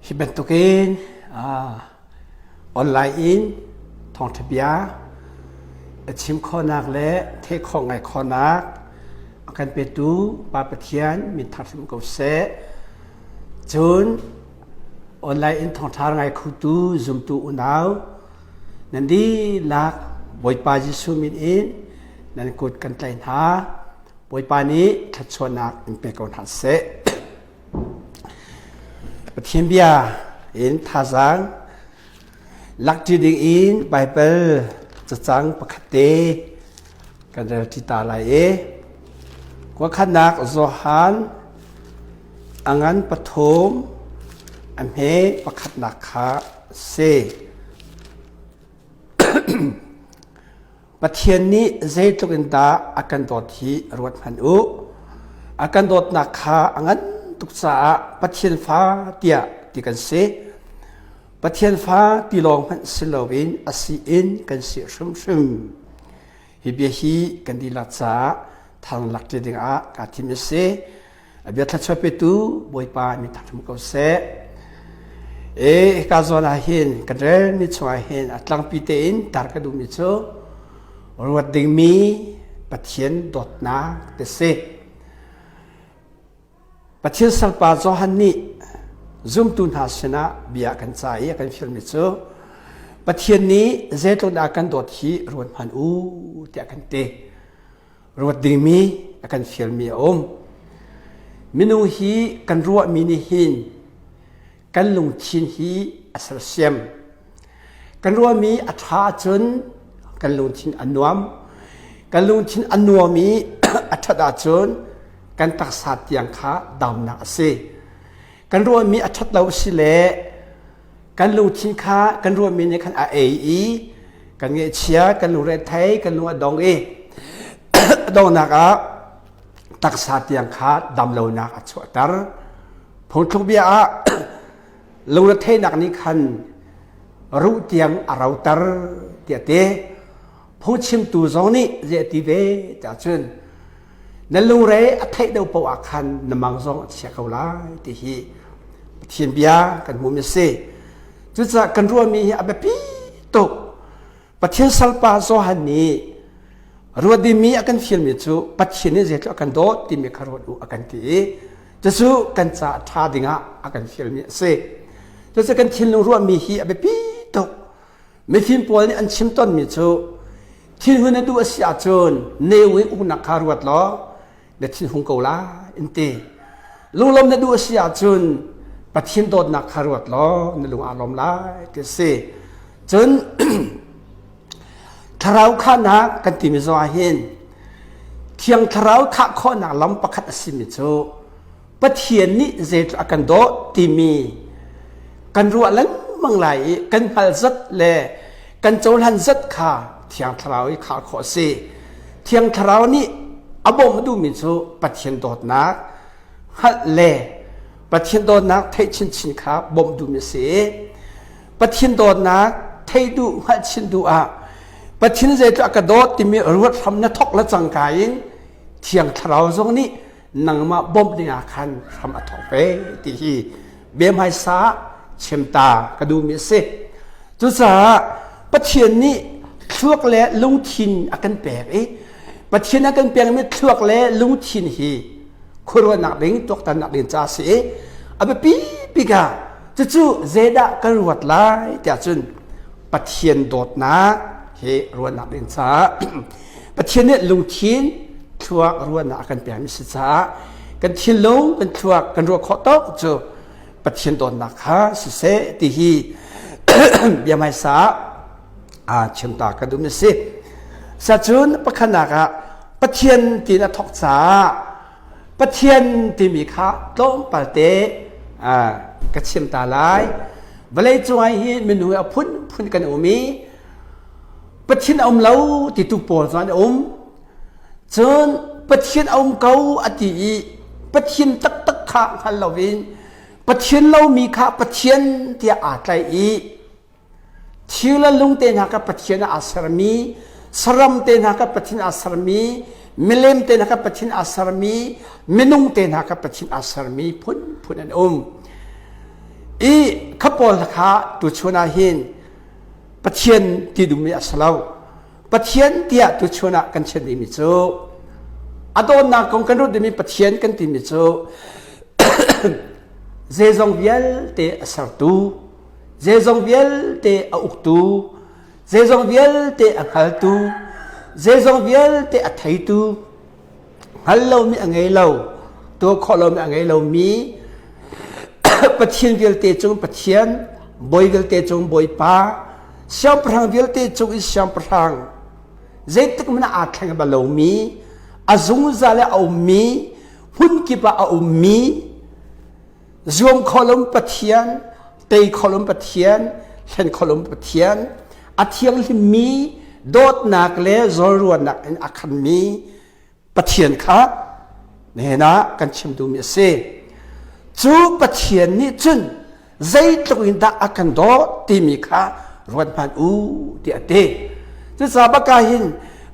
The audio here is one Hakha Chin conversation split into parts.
Hi bantukin online in thawngṭha bia a chim khawhnak le theih khawh ngai khawhnak a kan petu Pa Pathian min thang hrim ko seh. Cun online in thawngṭha ngai khotu zumtu unau nan dihlak Bawipa Jesuh min in nan kut kan tlaih hna. Bawipa nih thluachuahnak in pe ko hna seh. Pathian bia in thazaang lakṭi ding in Baibal cacang pakhat te kan relṭi ta lai i kuakhatnak Johan a ngan pathum a hme pakhatnak kha si. Pathian nih zeitluk in dah a kan dawt hi ruat hmanh u. A kan dawtnak kha a ngan tuk caah Pathian fa tiah ti kan si. Pathian fa ti lawng hmanh si loin a si in kan si hrimhrim. Hi bia hi kan dihlak caah thang lak ṭi dingah kaa thim a si. A bia thluachuah petu Bawipa min thangṭhat ko seh. E hika zawn ah hin kan relmi chungah hin a tlangpi tein tar ka duhmi cu ruat dingmi Pathian dawtnak ti si. Pathian salpa Johan nih zumtu hna sinah bia kan ca i a kan fialmi cu Pathian nih zeitluk dah kan dawt hi ruat hmanh u tiah kan ti. Ruat dingmi a kan fialmi a um. Minung hi kan ruahmi nih hin kan lungthin hi a sersiam. Kan ruahmi a ṭha ahcun kan lungthin a nuam. Kan lungthin a nuam i a ṭhat ahcun kan taksa tiang kha damnak a si. Kan ruahmi a ṭhat lo a si le kan lungthin kha kan ruahmi nih khan a ei i kan ngaihchia kan lungre thei kan lung a dong i a donghnak ah taksa tiang kha damlonak a chuahter phungthluk bia ah lungretheihnak nih khan ruh tiang a roter tiah ti phungchimtu zong nih zei a ti ve tiah cun na lungre a theih deuh paoh ah khan na mang zong a chia ko lai ti hi Pathian bia kan hmuhmi a si. Cucaah kan ruahmi hi a biapi tuk. Pathian salpa Johan nih ruat dingmi a kan fialmi cu Pathian nih zeitluk a kan dawt timi kha ruat u a kan ti i cucu kan ca ṭha dingah a kan fialmi a si. Cucu kan thinlung ruahmi hi a biapi tuk. Mifim pawl nih an chim tawnmi cu thinhun na duh a si ahcun neu in uknak kha ruat law na thinhung ko lai in ti. Lunglawm na duh a si ahcun Pathian dawtnak kha ruat law na lung aa lawm lai ti a si. Cun thlarau khahnak kan timi zong ah hin thiang thlarau khah khawhnak lam pakhat a simi cu Pathian nih zeitluk a kan dawt timi kan ruah lengmang lai i kan hngalh zat le kan cohlan zat kha Thiang Thlarau i khah khawh a si. Thiang Thlarau nih a bawmh duhmi cu Pathian dawtnak hngalh le Pathian dawtnak theih chinchin kha bawmh duhmi a si. Pathian dawtnak theih duh hngalh chin duh ah Pathian zeitluk a ka dawt timi ruat hram na thawk le cangka in Thiang Thlarau zong nih nangmah bawmh dingah khan hram a thawk ve ti hi bia hmaisa chim ta ka duhmi a si. Cucaah Pathian nih thluak le lungthin a kan pek i Pathian a kan pekmi thluak le lungthin hi khuaruahnak ding tuaktannak ding ca a si i a biapi bik ah cucu zeidah kan ruat lai tiah cun Pathian dawtnak hi ruahnak ding caah Pathian nih lungthin thluak ruahnak a kan pekmi si caah kan thinlung kan thluak kan ruah khawh tawk cu Pathian dawtnak kha siseh ti hi bia hmaisa ah chim ta ka duhmi si. Sacun pakhatnak ah Pathian tiin a thawk caah Pathian timi kha tlawmpal te ka chim ta lai. Vawlei cung ah hin minung a phunphun kan um i Pathian a um lo titu pawl cu an um. Cun Pathian a um ko a ti i Pathian taktak kha hngal loin Pathian lomi kha Pathian tiah aa tlaih i thil le lung te hna kha Pathian ah aa sermi, saram te hna kha Pathian aa sermi, milem te hna kha Pathian aa sermi, minung te hna kha Pathian aa sermi phunphun an um. I kha pawl kha tuchun ah hin Pathian ti duhmi a si lo. Pathian tiah tuchun ah kan chim dingmi cu a dawtnak kong kan ruat dingmi Pathian kan timi cu zeizong vialte a sertu, zeizong vialte a uktu, zeizong vialte a hngaltu, zeizong vialte a theitu, hngal lomi a ngei lo, tuah khawh lomi a ngei lomi Pathian vialte cung Pathian, bawi vialte cung Bawipa, siangpahrang vialte cung i siangpahrang, zeitik hmanh ah aa thleng bal lomi, a zungzal i a ummi, hmun kip ah a ummi, zuam kho lomi Pathian, tei kho lomi Pathian, hlen kho lomi Pathian, a thianghlimmi dawtnak le zawnruahnak in a khanmi Pathian kha nihin ah kan chim duhmi a si. Cu Pathian nih cun zeitluk in dah a kan dawt timi kha ruat hmanh u tiah a ti. Cucaah baka hin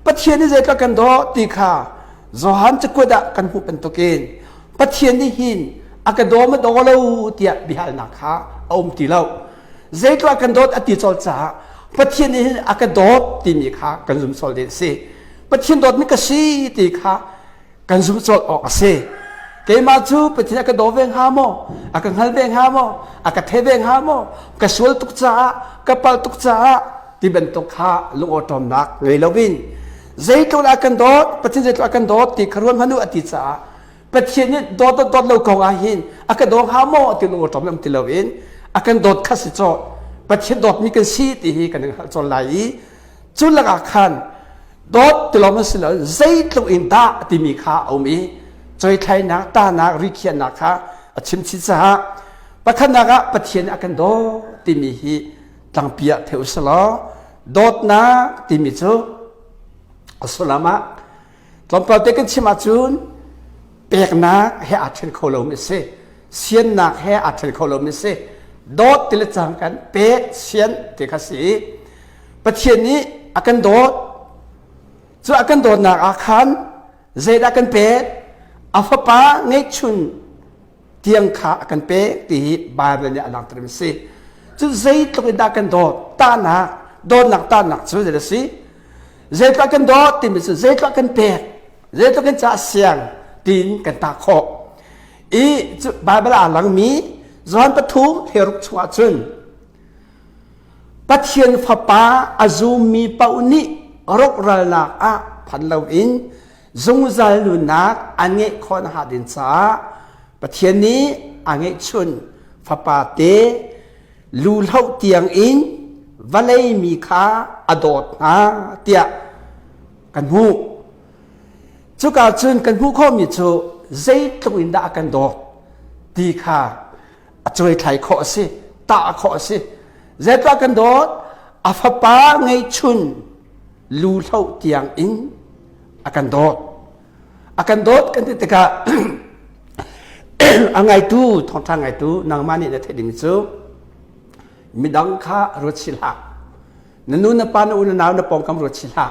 Pathian nih zeitluk a kan dawt ti kha Johan cakuat ah kan hmuh bantukin Pathian nih hin a ka daw ma daw lo tiah biahalnak kha a um ti lo. Zeitluk a kan dawt a ti colh caah Pathian nih hin a ka dawt timi kha kan zum sual ding a si. Pathian dawtmi ka si ti kha kan zumh colh awk a si. Keimah cu Pathian a ka daw ve hnga maw? A ka hngal ve hnga maw? A ka the ve hnga maw? Ka sual tuk caah, ka palh tuk caah ti bantuk kha lungawṭawmnak ngei loin zeitluk a kan dawt, Pathian zeitluk a kan dawt ti kha ruat hmanh u a ti caah Pathian nih dawt dawt dawt lo kong ah hin a ka daw hnga maw ti lungawṭawm um ti loin a kan dawt kha si cawh Pathian dawtmi kan si ti hi kan hngalh cawn lai i cu lakah khan dawt ti lawng si lo zeitluk in dah timi kha a um i coithlainak tahnak rikhiahnak kha a chim chih caah pakhatnak ah Pathian a kan dawt timi hi tlangpi ah theu selaw dawtnak timi cu a sullam ah tlawmpal te kan chim ahcun peknak he aa ṭhen kho lomi a si siannak he aa ṭhen kho lomi a si dawt ti le cang kan pek sian ti kha si Pathian nih a kan dawt cu a kan dawtnak ah khan zeidah kan pek a fapa ngeihchun tiang kha a kan pek ti hi Bible nih a langhter mi si cu zeitluk in dah kan dawt tahnak dawtnak tahnak cu zei a si zeitluk kan dawt timi cu zeitluk kan pek zeitluk in ca siang tiin kan tah khawh i cu Bible ah langmi Johan pathum heruk chungah cun Pathian Fapa a zummi paoh nih rawkralnak ah phan loin zungzal nunnak an ngeih khawh nakhnga ding caah Pathian nih a ngeihchun Fapa te lu hloh tiang in vawlei mi kha a dawt hna tiah kan hmuh. Cuka cun kan hmuh khawhmi cu zeitluk in dah a kan dawt ti kha a cuaithlai khawh a si tah khawh a si zeituah kan dawt a fapa ngeihchun lu hloh tiang in a kan dawt a kan dawt kan ti tikah a ngaitu thawngṭha ngaitu nangmah nih na theih ding cu midang kha ruat si hlah na nu na pa na u na nau na pawngkam ruat si hlah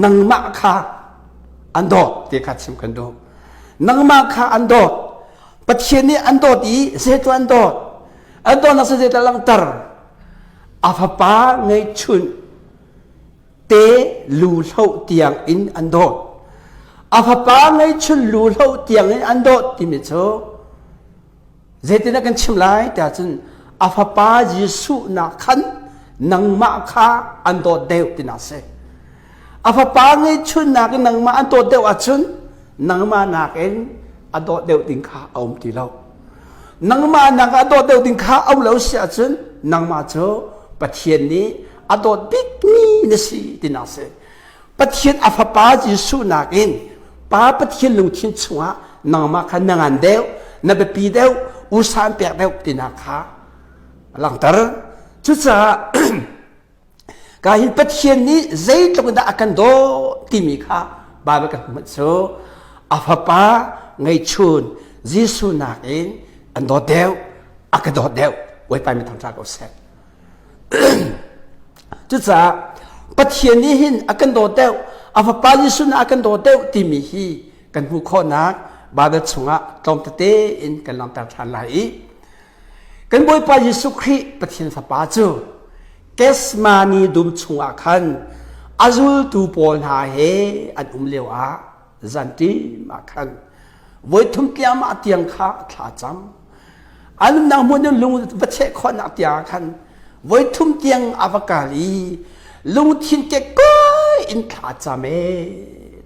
nangmah kha an dawt ti kha chim kan duh nangmah kha an dawt Pathian nih an dawt i zeitluk an dawt an dawtnak cu zeitluk langhter a fapa ngeihchunh te lu hloh tiang in an dawt a fapa ngeihchun lu hloh tiang in an dawt timi cu Zeitindah kan chim lai tiah cun a fapa Jesuh nak khan nangmah kha an dawt deuh tinak si. A fapa ngeihchunnak in nangmah an dawt deuh ahcun nangmah nakin a dawt deuh ding kha a um ti lo. Nangmah nak a dawt deuh ding kha a um lo si ahcun nangmah cu Pathian nih a dawt bikmi na si tinak si. Pathian a fapa Jesuh nakin Pa Pathian lungthin chungah nangmah kha na ngan deuh, na biapi deuh, usa an pek deuh tinak kha a langhter. Cucaah ka hin Pathian nih zeitluk in dah a kan dawt timi kha Bible kan hmuh cu a fapa ngeihchun Jesuh nakin an dawt deuh, a ka dawt deuh. Bawipa mi thangṭha ko seh. Cucaah Pathian nih hin a kan dawt deuh, a fapa Jesuh nih a kan dawt deuh timi hi kan hmuh khawhnak Bible chungah tlawm tete in kan langhter ṭhan lai i. Kan Bawipa Jesuh Khrih Pathian Fapa cu Gethsemane dum chungah khan a zultu pawl hna he an um lio ah zanṭim ah khan voithum tiangmah tiang kha thla cam. An umnak hmun in lung va cheh khawhnak tiang ah khan voithum tiang a va kal i lungthin kekkuai in thla cam ee.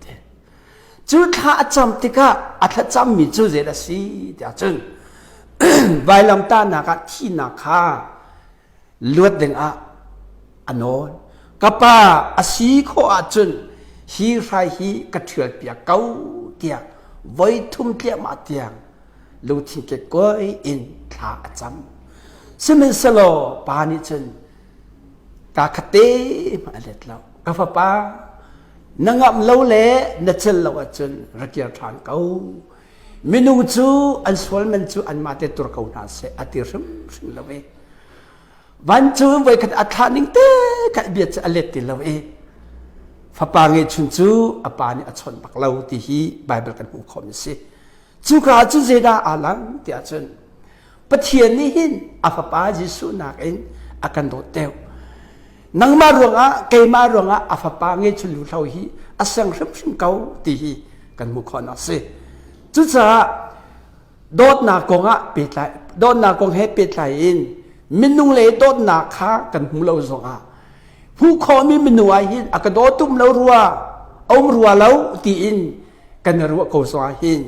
Cu thla a cam tikah a thlacammi cu zei a si tiah cun vailamtahnak ah thihnak kha luat dingah a nawl. Ka pa a si khawh ahcun hi hrai hi ka ṭhialpiak ko tiah voi thum tliahmah tiang lungthin kekkuai in thla a cam. Sihmanhsehlaw pa nih cun kaa khat te hmanh a let lo. Ka fapa na ngamh lo le na cel lo ahcun ra kir ṭhan ko. Minung cu an sual man cu anmah te tur ko hna seh a ti hrimhrim lo i vancung voikhat a thlah ning te kha bia cu a let ti lo i fapa ngeihchun cu a pa nih a chawnh bak lo ti hi Bible kan hmuh khawhmi a si. Cuka ah cun zeidah aa lang tiah cun Pathian nih hin a fapa Jesuh nakin a kan dawt deuh. Nangmah ruangah keimah ruangah a fapa ngeihchun luhlo hi a siang hrimhrim ko ti hi kan hmuh khawhnak a si. Cucaah dawtnak kongah pehtlai dawtnak kong he pehtlai in minung le dawtnak kha kan hmu lo zongah hmuh khawhmi minung ah hin a ka daw tum lo rua a um rua lo tiin kan i ruah ko zongah hin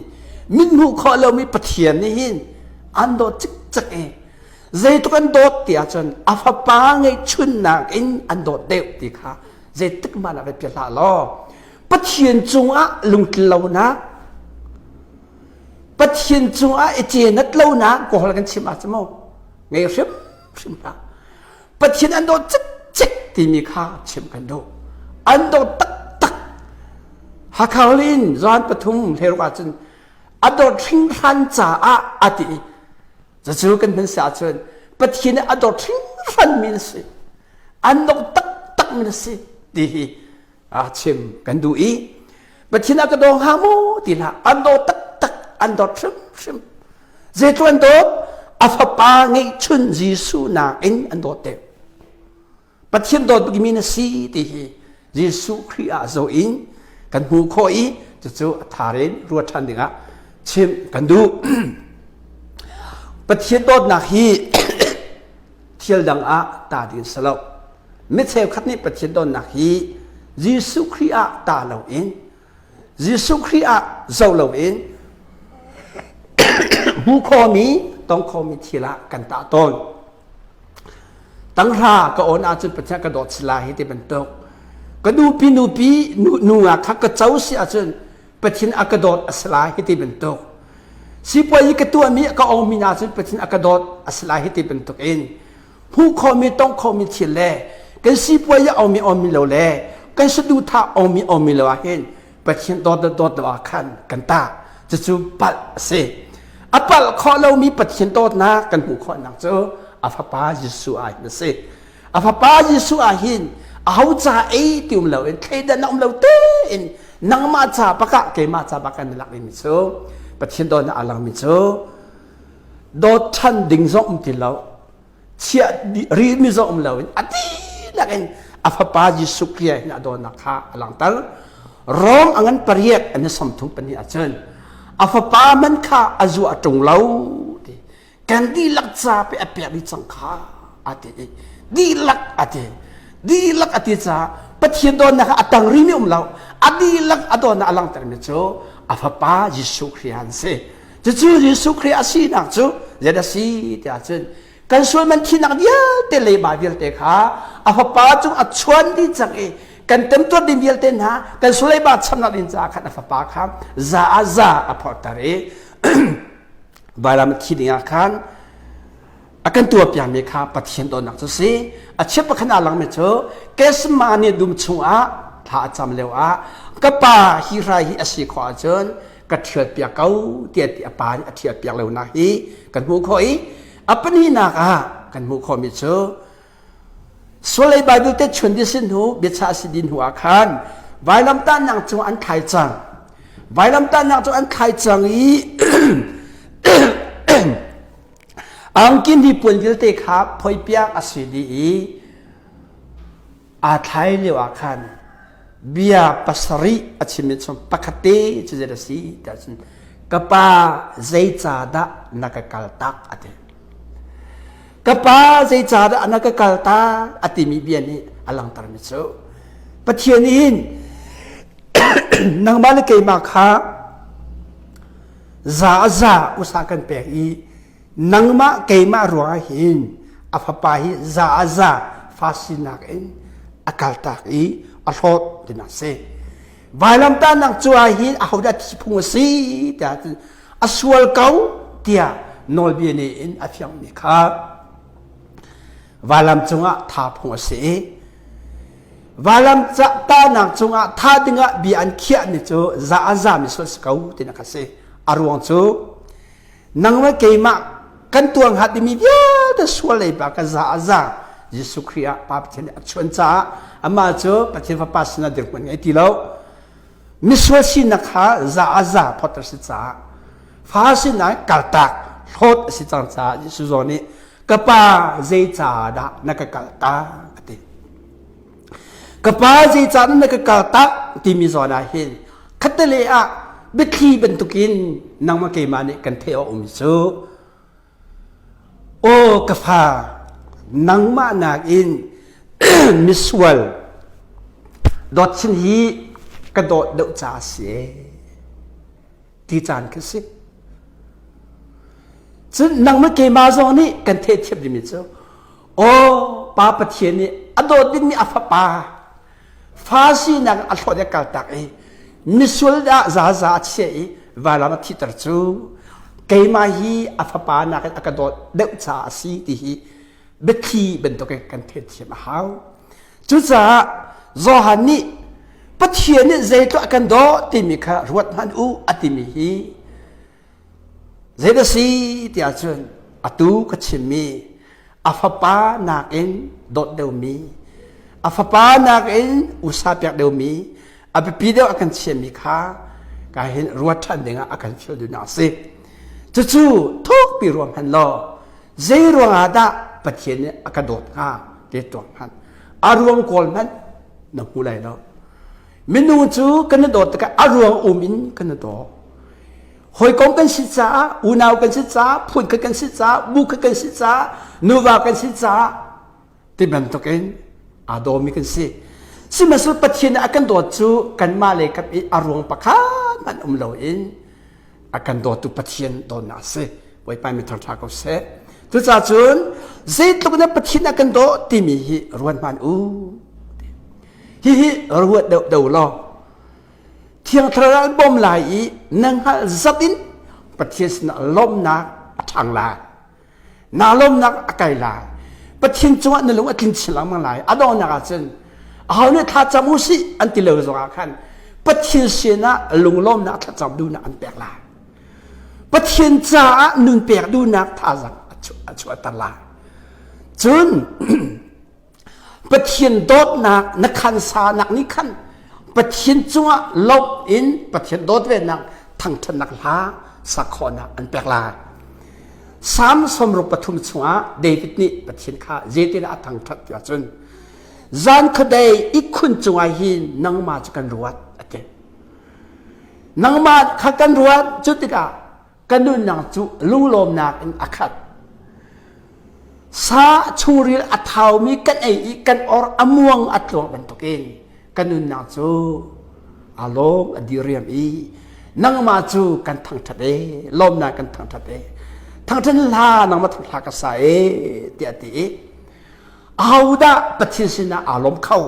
min hmuh khawh lomi Pathian nih hin an dawt cikcek i zeitluk an dawt ti ahcun a fapa ngeihchunnak in an dawt deuh ti kha zeitik hmanh ah va hlah law Pathian cungah lungtlin lonak Pathian cungah i cenat lonak kawl kan chim ahcun mu ngei hrimhrim hlah Pathian an dawt cikcek timi kha chim kan duh. An dawt taktak. Hakha in Johan pathum hleruk ahcun a dawt hringhran caah a ti. Cucu kan hman si ahcun Pathian nih a dawt hringhran mi na si. An dawt taktak mi na si ti hi a chim kan duh i Pathian a ka daw hnga maw ti hlah an dawt taktak an dawt hrimhrim zeitluk an dawt a fapa ngeihchun Jesuh nakin an dawt deuh Pathian dawt bikmi na si ti hi Jesuh Khrih ah zo in kan hmuh khawh i cucu a thar in ruat ṭhan dingah chim kan duh Pathian dawtnak hi thil dang ah ta ding si lo Mi cheukhat nih Pathian dawtnak hi Jesuh Khrih ah ta loin Jesuh Khrih ah zoh loin hmu khomi tong khomi thil ah kan tah tawn. Tanghra ka on ahcun Pathian ka dawt sila hi ti bantuk. Ka nupi nupi nu, nu nga kha ka co si ahcun Pathian a ka dawt a si lai hi ti bantuk. Sipuai i ka tuahmi ka ongmi hna cun Pathian a ka dawt a si lai hi ti bantuk in hmuh khawhmi tongh khawhmi thil le kan sipuai a omi omi lo le kan saduhthah omi omi lo ah hin Pathian dawt le dawt lo ah khan kan tah cucu palh a si a palh khawh lomi Pathian dawtnak kan hmuh khawhnak cu a fapa Jesuh ah hin a si a fapa Jesuh ah hin aho ca ei ti um loin thleidan um lo tein nangmah ca bakah keimah ca bakah na lak mi cu Pathian dawtnak a langmi cu dawt ṭhan ding zong um ti lo chiah rihmi zong um loin a dihlak in a fapa Jesuh Khrih hin a dawtnak kha a langhter Rom a ngan pariat an i 32 ahcun a fapa man kha a zuah ṭung lo ti kan dihlak ca pe a pek dih cang kha a ti i dihlak a ti dihlak a ti caah Pathian dawtnak a tang rimi um lo a dihlak a dawtnak a langhtermi cu a fapa Jesuh Khrih an si Cucu Jesuh Khrih a sinak cu zei a si tiah cun kan sual man thinak vialte leiba vialte kha a fapa cung a chuan dih cang i kan temtuar ding vialte hna kan sual leiba chamnak ding caah khan a fapa kha za ah za a phorter i vailam a thi ding ah khan a kan tuahpiakmi kha Pathian dawtnak cu si. A chim pakhat aa langmi cu Gethsemane dum chungah thla a cam lio ah ka pa hi hrai hi a si khawh ahcun ka ṭhialpiak ko tiah ti a pa nih a ṭhialpiak lonak hi kan hmuh khawh i a pahnihnak ah kan hmuh khawhmi cu Sualei Bible te chun di sin hnu biachah si din hnu ah khan vailamtahnak cung an thlai cang vailamtahnak cu an thlai cang i. Angki hnipuan vialte kha phoipiak a si dih i aa thlai lio ah khan bia pasarih a chimmi chung pakhat te cu zei a si tiah cun ka pa zeicahdah na ka kaltak a ti. Ka pa zeicahdah na ka kaltak a timi bia nih a langhtermi cu Pathian in nangmah le keimah kha za a za usa kan pek i nangmah keimah ruangah hin a fapa hi za a za fa sinak in a kaltak i a hlawt tinak si. Vailamtahnak cu ah hin ahodah thi phung a si tiah a sual ko tiah nawlbia nih in a fiangmi kha vailam cungah tha phung a si i vailam tahnak cungah tha dingah bia an khiahmi cu za a zami sual si ko tinak a si. A ruang cu nangmah keimah kan tuar hnga timi vialte sual leiba ka za a za Jesuh Khrih ah Pa Pathian nih a chuan caah amah cu Pathian Fapa sinah dirhmun ngei ti lo misual sinak kha za a za phot a si caah fa sinah kaltak hlawt a si cang caah Jesuh zong nih ka pa zeicahdah na ka kaltak a ti ka pa zeicahdah na ka kaltak timi zawn ah hin khattele ah biathli bantukin nangmah keimah nih kan theih awk ummi cu aw ka fa nangmah nakin misual dawt chin hi ka dawt deuh ca a si ti caan khi si cun nangmah keimah zong nih kan theihthiam dingmi cu aw pa Pathian nih a dawt dingmi a fapa Fa sinak a hlawt i a kaltak i misual dah zaza a chiah i vailam a thihter cu keimah hi a fapa nakin a ka dawt deuh caah a si ti hi biathli bantukin kan theihthiam a hau. Cucaah Johan nih Pathian nih zeitluk a kan dawt timi kha ruat hmanh u a timi hi Zeidah si tiah cun atu ka chimmi a fapa nakin dawt deuhmi, a fapa nakin usa pek deuhmi, a biapi deuh a kan chiahmi kha ka hin ruat ṭhan dingah a kan fial duhnak a si. Cucu thukpi ruang hmanh law zei ruangah dah Pathian nih a ka dawt hnga ti tuak hmanh a ruang kawl hmanh na hmu lai lo. Minung cu kan i dawt tikah a ruang um in kan i daw. Hawikom kan si caah, unau kan si caah, phunkhat kan si caah, bukhat kan si caah, nuva kan si caah ti bantukin aa dawmi kan si. Sihmanhsehlaw Pathian nih a kan dawt cu kanmah lei kap i a ruang pakhat hmanh um loin a kan dawtu Pathian dawtnak a si. Bawipa mi thangṭha ko seh. Cucaah cun zeitluk in Pathian a kan dawt timi hi ruat hmanh u. Hihi ruat deuh deuh law Thiang Thlarau an bawm lai i na hngalh zat in Pathian sinah lawmhnak a ṭhang lai. Naa lawmhnak a kai lai. Pathian cungah na lung a tlin chin lengmang lai. A donghnak ah cun aho nih thlacam u sih an ti lo zongah khan Pathian sinah lunglawmnak thlacam duhnak an pek lai. Pathian caah nun pek duhnak thazaang a chuahter lai. Cun Pathian dawtnak na khansanak nih khan Pathian cungah lawmh in Pathian dawt venak thangṭhatnak hla sak khawhnak an pek lai. Salm 63 chungah David nih Pathian kha zeitindah a thangṭhat ti ahcun zan khuadei ihkhun cungah hin nangmah cu kan ruat a ti. Nangmah kha kan ruat cu tikah ka nunnak cu lunglawmnak in a khat. Sa chungril a thaumi kan ei i kan or a muang a tluang bantukin ka nunnak cu a lawm a diriam i nangmah cu kan thangṭhat e lawmnak kan thangṭhat e thangṭhat hla nangmah thang hla ka sa e tiah ti i ahodah Pathian sinah aa lawm kho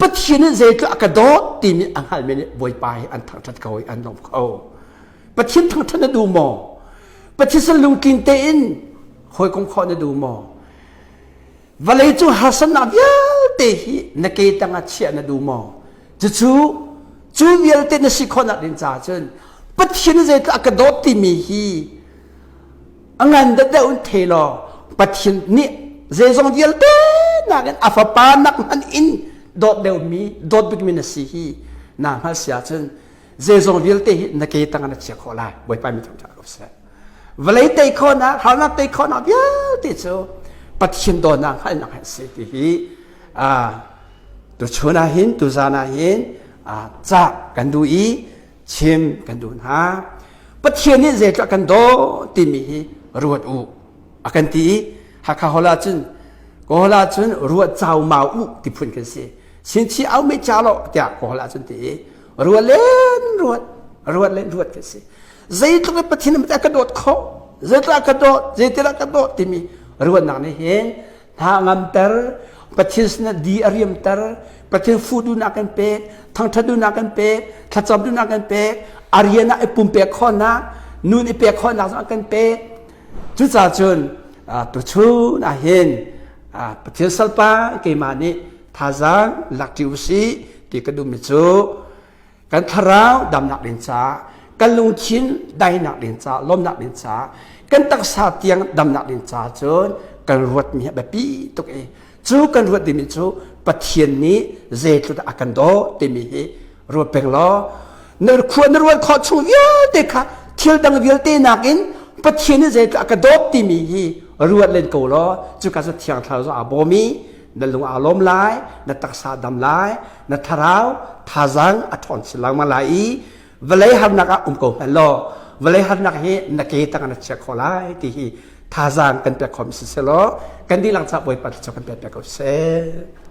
Pathian nih zeitluk a ka dawt timi a hngalmi nih Bawipa hi an thangṭhat ko i an lawm kho Pathian thangṭhat na duh maw? Pathian sin lungtling tein hawikom khawh na duh maw? Vawlei cung harsatnak vialte hi na ke tangah chiah na duh maw? Cucu cu vialte na si khawhnak ding caah cun Pathian zeitluk a ka dawt timi hi a ngan deuhdeuh in thei law Pathian nih zeizong vialte nakin a fapa nak hmanh in dawt deuhmi dawt bikmi na si hi naa hngalh si ahcun zeizong vialte hi na ke tangah na chia khawh lai bawipa mi thangṭhat ko seh. Vawlei tei khawhnak, harnak tei khawhnak vialte cu Pathian dawtnak hngalhnak hi a si ti hi tuchun ah hin tuzan ah hin cah kan duh i chim kan duh hna. Pathian nih zeitluk kan daw timi hi ruat u a kan ti i Hakha holh ah cun Kawl ah cun ruat cau mau u ti phun kan si. Sinchi au me cha lo tiah Kawl ah cun ti i ruat len ruat ruat len ruat kan si. Zeitluk in Pathian a ka dawt khawh zeitluk a ka dawt zeitil a ka dawt timi ruatnak nih hin hna ngamter Pathian sinah di a riamter Pathian fu duhnak kan pek thangṭhat duhnak kan pek thlacam duhnak kan pek a rian ah i pumpek khawhnak nun i pek khawhnak zong kan pek cucaah cun tuchun ah hin Pathian salpa keimah nih thazaang lak ṭi usih ti ka duhmi cu kan thlarau damnak ding caah kan lungthin dainak ding caah lawmnak ding caah kan taksa tiang damnak ding caah cun kan ruatmi a biapi tuk i cu kan ruat dingmi cu Pathian nih zeitluk a kan dawt timi hi ruat peng law na khua na ruat khawh chung vialte kha thil dang vialte nakin Pathian nih zeitluk a ka dawt timi hi ruat len ko law cuka cu thiang thlarau cu aa bawm i na lung aa lawm lai na taksa dam lai na thlarau thazaang a ṭhawn chin lengmang lai i vawlei harnak ah um ko hmanh law vawlei harnak hi na ke tang na chia khawh lai ti hi thazaang kan pek khawm si selaw kan dihlak ca Bawipa cu kan pek ko seh.